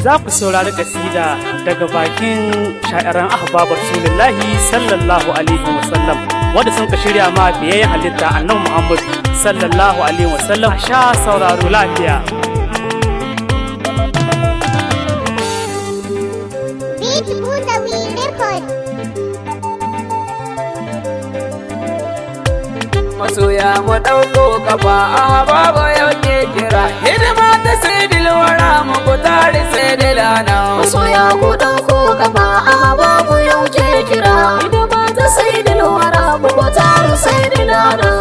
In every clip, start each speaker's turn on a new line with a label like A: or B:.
A: Za ku saurari kasida daga bakin sha'iran ahbabar Rasulullahi sallallahu alaihi wasallam wanda sun ka shirya ma biyayyen halitta Annabi Muhammad sallallahu alaihi wasallam. A sha sauraro lafiya.
B: Beat Buddha we record.
C: Masoya mu ɗauko kafa a babu yau ke kira hidima ta sai dilwara mu ku tare sai dilana.
D: Masoya ku ɗauko kafa a babu yau ke kira hidima ta sai dilwara mu ku taru sai dilana.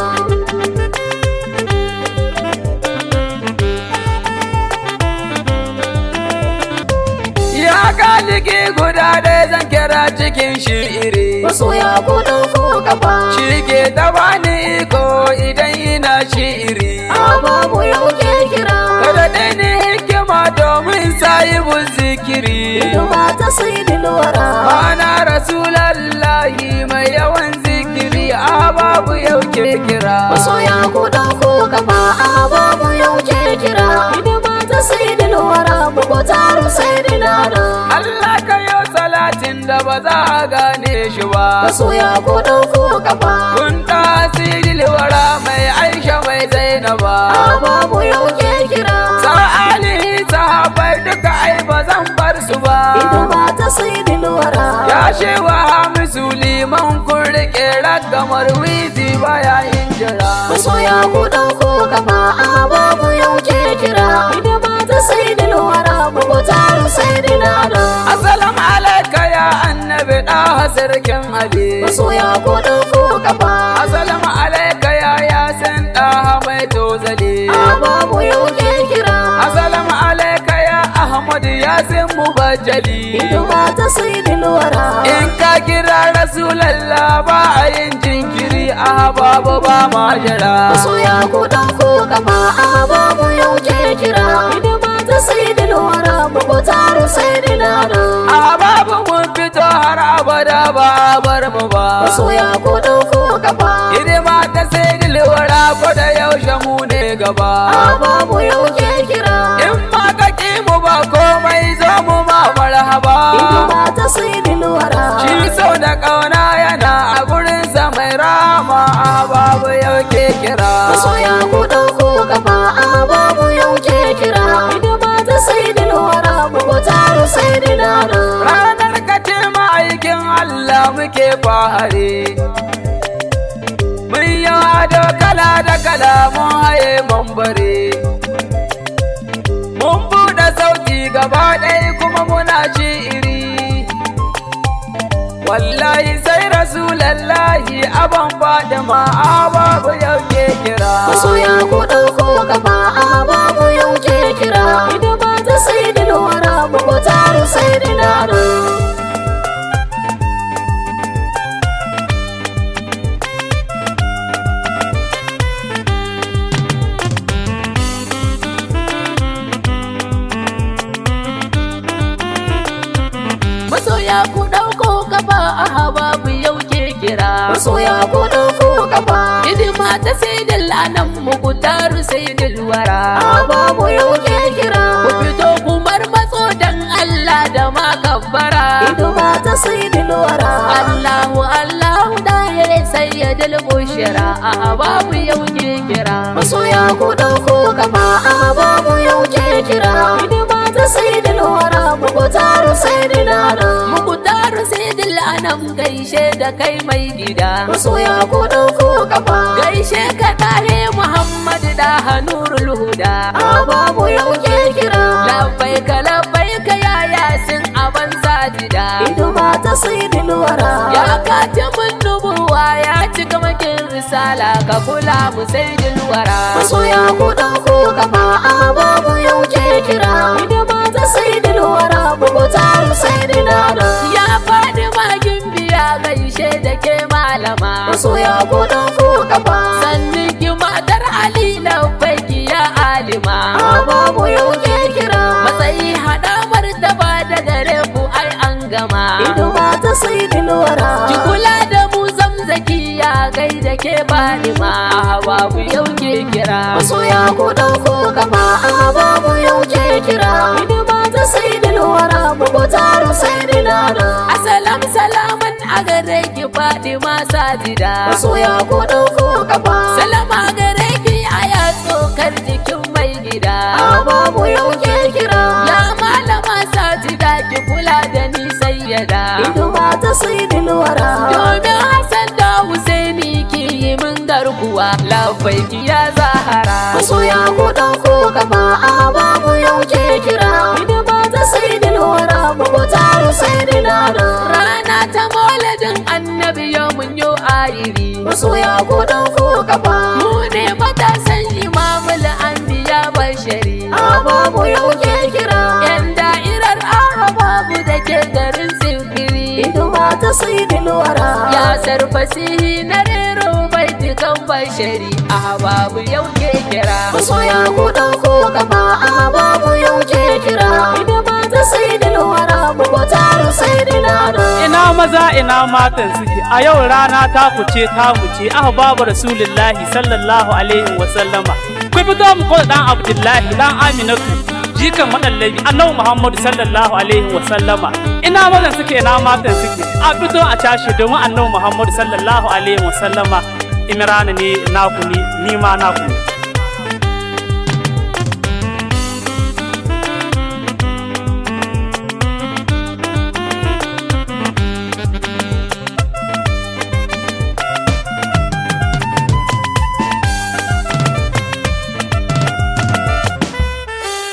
C: Ya kaliki guda ɗaya zan kira cikin shi'iri.
D: Masoya ku ɗauko kafa
C: shi ke ta bani iko idan ina shi'iri.
D: A babu yau ke kira
C: kada dai ni hikima domin sahibin zikiri.
D: Hidima ta sai dilwara.
C: Ana rasulallahi mai yawan zikiri a babu yau ke kira.
D: Masoya ku ɗauko kafa a babu yau ke kira hidima ta sai dilwara mu ku taru sai dilana.
C: Allah ka yo salatin da ba za a gane shi ba.
D: Masoya ku ɗauko kafa
C: Kun tasiri wara mai Aisha mai Zainaba.
D: A babu yau ke kira
C: Sa'ali sahabai duka ai ba zan bar su ba.
D: Hidima ta sai dilwara.
C: Ya shewa Hamisu liman kun rike ragamar wizi baya yin jira.
D: Masoya ku ɗauko kafa a babu yau ke kira hidima ta sai dilwara mu ku taru sai dilana.
C: Assalamu alaika ya annabi da sarkin Ali.
D: Masoya ku ɗauko kafa
C: Assalamu alaika ya yasin da mai tozali.
D: A babu yau ke kira
C: Assalamu alaika ya Ahmad Yasin Mubajjali.
D: Hidima ta sai dilwara.
C: In ka kira Rasulallah ba a yin jinkiri a babu ba ma jira.
D: Masoya ku ɗauko kafa a babu yau ke kira hidima ta sai dilwara mu ku taru sai dilana.
C: A babu mun fito har abada ba a bar mu ba.
D: Masoya ku ɗauko kafa
C: Hidima ta sai dilwara ko da yaushe mu ne gaba.
D: A babu yau ke kira
C: In ma ka ki mu ba komai zo mu ma marhaba.
D: Hidima ta sai dilwara.
C: Shi sau da ƙauna yana a gurinsa mai rama a babu yau ke kira.
D: Masoya ku ɗauko kafa a babu yau ke kira hidima ta sai dilwara mu ku taru sai dilana.
C: Ranar ka ce ma'aikin Allah muke fahari. Mun yi ado kala da kala mun haye mambari. Mun buɗe sauti gaba ɗaya kuma muna ci iri. Wallahi sai Rasulallahi aban Fadima a babu yau ke kira.
D: Masoya ku ɗauko kafa a babu yau ke kira hidima ta sai dilwara mu ku taru sai dilana.
E: Masoya ku ɗauko kafa a babu yau ke kira.
D: Masoya ku ɗauko kafa
E: Hidima ta sai anan muku taru sai wara.
D: A babu yau ke kira
E: Ku fito ku marmatso dan Allah da ma kabbara.
D: Hidima ta sai dilwara.
E: Allahu Allahu dahir sayyidul bushra a babu yau ke kira.
D: Masoya ku ɗauko kafa a babu yau ke kira hidima ta sai dilwara mu ku taru sai dilana.
E: Muku taru sai anan gaishe da kai mai gida.
D: Masoya ku ɗauko kafa
E: Gaishe ka dahe Muhammad da Nurul Huda.
D: A babu yau ke kira
E: Labbaika labbaika ya yasin aban sajida.
D: Hidima ta sai dilwara.
E: Ya katimin nubuwa ya cika makin risala ka kula mu sai dilwara.
D: Masoya ku ɗauko kafa a babu yau ke kira hidima ta sai dilwara mu ku taru sai dilana.
E: Ya faɗi magin biya gaishe da ke malama.
D: Masoya ku ɗauko kafa
E: Sannin ki matar Ali labbaiki ya alima.
D: A babu yau ke kira
E: Matsayi haɗa martaba da gare ku ai an gama.
D: Hidima ta sai dilwara.
E: Ki kula da mu zamzaki ya gaida ke Fadima babu yau ke kira.
D: Masoya ku ɗauko kafa a babu yau ke kira hidima ta sai.
E: hidima sajida.
D: Masoya ko ɗauko kafa.
E: Salama gare ki aya tsokar jikin mai gida.
D: Babu yau ke kira.
E: Ya malama sajida ki kula da ni sayyada.
D: Hidima ta sayyidil wara.
E: Domin Hassan da Husaini ki yi min garkuwa, labbaiki ya Zahara.
D: Masoya ko ɗauko kafa a babu yau ke kira. Hidima ta sayyidil wara mu taru sayyidil ana.
E: Rana ta maulidin annabi yau mun yo ayiri.
D: Masoya ko ɗauko kafa.
E: Mu ne matasan imamul anbiya bashari.
D: A babu yau ke kira.
E: Yan da'irar Ahbabu da ke garin Tsimbiri.
D: Hidima ta sayyidil wara.
E: Ya sarfasihi na rero baitukan bashari. Ahbabu yau ke kira.
D: Masoya ko ɗauko kafa a babu yau ke kira. Hidima ta sayyidil wara mu taru sayyidil ana.
A: Ina maza ina matan suke a yau rana ta kuce ta muce ahbabu rasulullahi sallallahu alaihi wa sallama. Ku fito mu ko dan Abdullahi dan Aminatu jikan madallabi annabi Muhammadu sallallahu alaihi wa sallama. Ina mazan suke ina matan suke a fito a cashe domin annabi Muhammadu sallallahu alaihi wa sallama. Imrana ne naku ne ni ma naku ne.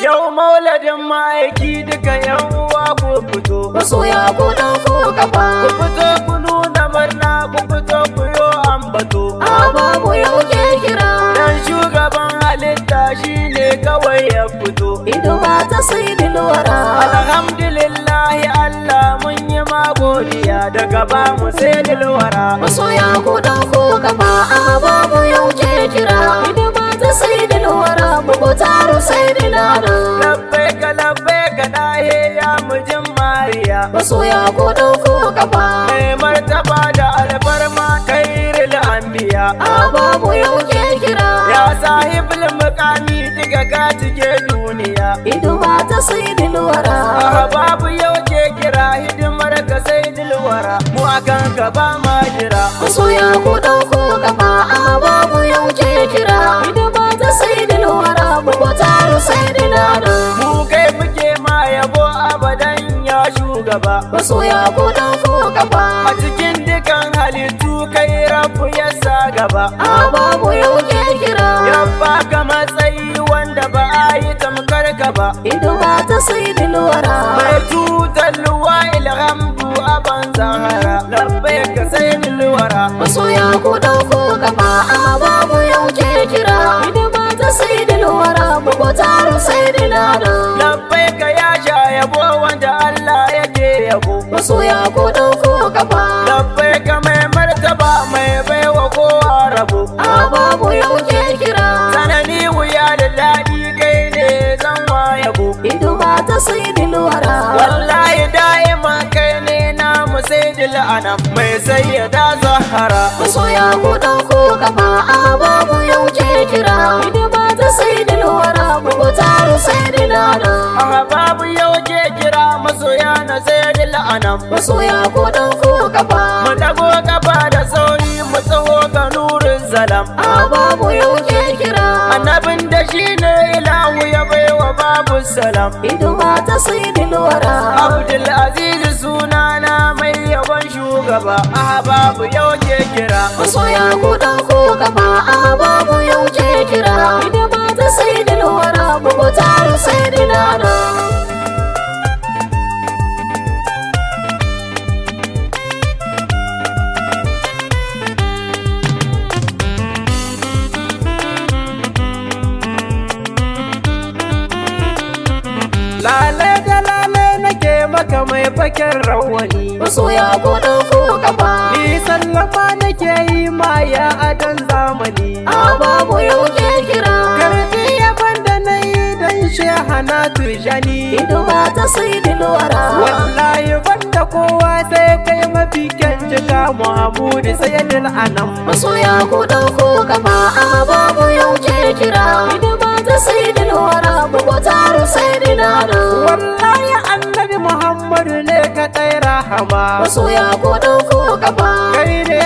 C: Yau mauladin ma'aiki duka yan uwa ku fito.
D: Masoya ko ɗauko kafa.
C: Ku fito ku nuna murna ku fito ku yo ambato.
D: A babu yau ke kira.
C: Dan shugaban halitta shine kawai ya fito.
D: Hidima ta sayyidil wara.
C: Alhamdulillahi Allah mun yi magodiya daga ba mu sai dilwara.
D: Masoya ko ɗauko kafa a babu yau ke kira. Hidima ta sayyidil wara mu taru sayyidil ana.
C: Labbaika labbaika dahe ya mujin Mariya.
D: Masoya ko ɗauko kafa.
C: Mai martaba da alfarma kairil anbiya.
D: A babu yau ke kira.
C: Ya sahibul mukami diga ka cike duniya.
D: Hidima ta sayyidil wara.
C: Aha babu yau ke kira hidimar ka sai dilwara. Mu akan ka ba ma jira.
D: Masoya ko ɗauko kafa a babu yau ke kira. Hidima ta sayyidil wara mu taru sayyidil ana.
C: Mu kai muke ma yabo abadan ya shugaba.
D: Masoya ko ɗauko kafa.
C: A cikin dukan halittu kai rabu ya sa gaba.
D: A babu yau ke kira.
C: Ya baka matsayi wanda ba a yi tamkar ka ba.
D: Hidima ta sayyidil wara.
C: Mai tutar luwa ilhamdu aban zahara. Labbai ka sai dilwara.
D: Masoya ko ɗauko kafa a babu yau ke kira. Hidima ta sayyidil wara mu taru sayyidil ana.
C: Labbai ka ya sha yabo wanda Allah yake yabo.
D: Masoya ko ɗauko kafa.
C: Labbai ka mai martaba mai baiwa kowa rabo.
D: A babu yau ke kira.
C: Sanani wuya da daɗi kai ne zan wa yabo.
D: Hidima ta sayyidil wara.
C: Wallahi da'ima kai ne na musaidil anam mai sayyada zahara.
D: Masoya ko ɗauko kafa a babu yau ke kira. Hidima ta sayyidil wara mu taru sayyidil ana.
C: Aha babu yau ke kira masoya na sayyidil anam.
D: Masoya ko ɗauko kafa.
C: Mu dago kafa da sauri mu tsaho ga nurin zalam.
D: A babu yau ke kira.
C: Annabin da shi ne ilahu ya baiwa babu salam.
D: Hidima ta sayyidil wara.
C: Abdul Aziz sunana mai yaban shugaba. Aha babu yau ke kira.
D: Masoya ko ɗauko kafa a babu yau ke kira. Hidima ta sayyidil wara mu taru sayyidil ana.
C: Lale da lale nake maka mai fakin rawani.
D: Masoya ko ɗauko kafa.
C: Ni sallama nake yi ma ya adon zamani.
D: A babu yau ke kira.
C: Karfi yaban da na yi don shehana tujani.
D: Hidima ta sayyidil wara.
C: Wallahi banda kowa sai kai mafi kyan cika Muhammadu sayyidul anam.
D: Masoya ko ɗauko kafa a babu yau ke kira. Hidima ta sayyidil wara mu taru sayyidil ana.
C: Wallahi annabi Muhammadu ne kaɗai rahama.
D: Masoya ko ɗauko kafa.
C: Kai ne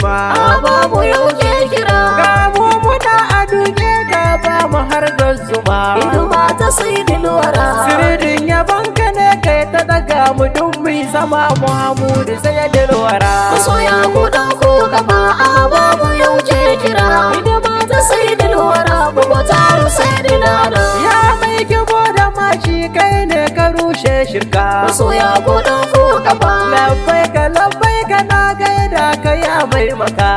F: Fadima.
D: Babu yau ke kira.
F: Ga mu muna a duke ka ba mu har da zuma.
D: Hidima ta sayyidil wara.
F: Sirrin yabonka ne kai ta daga mu duk mai sama Muhammadu sayyidul wara.
D: Masoya ku ɗauko kafa a babu yau ke kira. Hidima ta sayyidil wara bugu taru sayyidil ana.
F: Ya mai kibo da mashi kai ne ka rushe shirka.
D: Masoya ku ɗauko kafa.
F: Labbai ka labbai ka na gaida ka ya mai maka.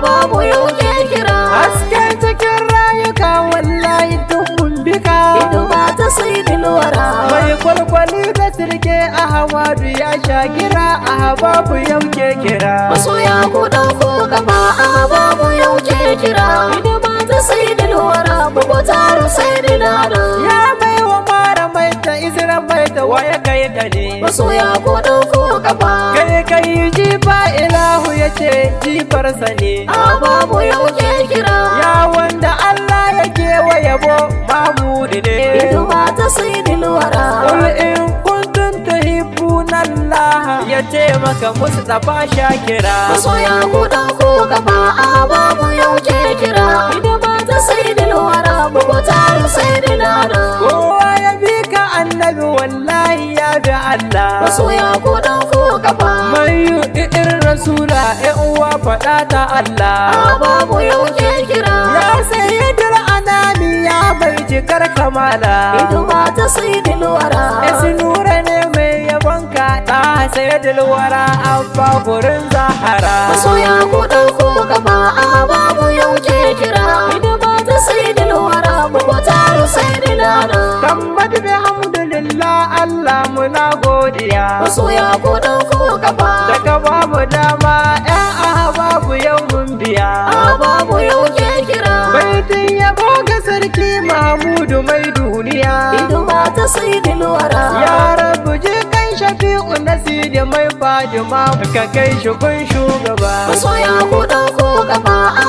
D: Babu yau ke kira.
F: Hasken cikin rayuka wallahi duk mun bika.
D: Hidima ta sayyidil wara.
F: Mai kwalkwali da sirke Ahmadu ya sha gira Ahbabu yau ke kira.
D: Masoya ku ɗauko kafa a babu yau ke kira. Hidima ta sayyidil wara bugu taru sayyidil ana.
F: Ya mai wa mara mai ta izira mai ta waya kai ka ne.
D: Masoya ku ɗauko kafa.
F: Kai kai jifa ilahu ya ce jifarsa ne.
D: Babu yau ke kira.
F: Ya wanda Allah yake wa yabo Mahmudu ne.
D: Hidima ta sayyidil wara.
F: Qul in kuntum tuhibbuna Allah ya ce maka Mustafa Shakira.
D: Masoya ku ɗauko kafa a babu yau ke kira. Hidima ta sayyidil wara bugu taru sayyidil ana.
F: Kowa ya bi ka annabi wallahi ya bi Allah.
D: Masoya ku ɗauko kafa.
F: Mai yu'ir rasula ya uwa faɗa ta Allah.
D: Babu yau ke kira.
F: Ya sayyidul anami ya mai cikar kamala.
D: Hidima ta sayyidil wara.
F: Esi nura ne mai yabonka ta sayyidul wara abba gurin zahara.
D: Masoya ku ɗauko kafa a babu yau ke kira. Hidima ta sayyidil wara bugu taru sayyidil ana.
F: Tambat bihamdulillah Allah muna godiya.
D: Masoya ku ɗauko kafa.
F: Da ka ba mu dama ‘yan ahababu yau mun biya.
D: Babu yau ke kira.
F: Baitin yabo ga sarki Mahmudu mai duniya.
D: Hidima ta sayyidil wara.
F: Ya rabu je kan shafi'u nasiri mai fadima ka kai shi gun shugaba.
D: Masoya ku ɗauko kafa a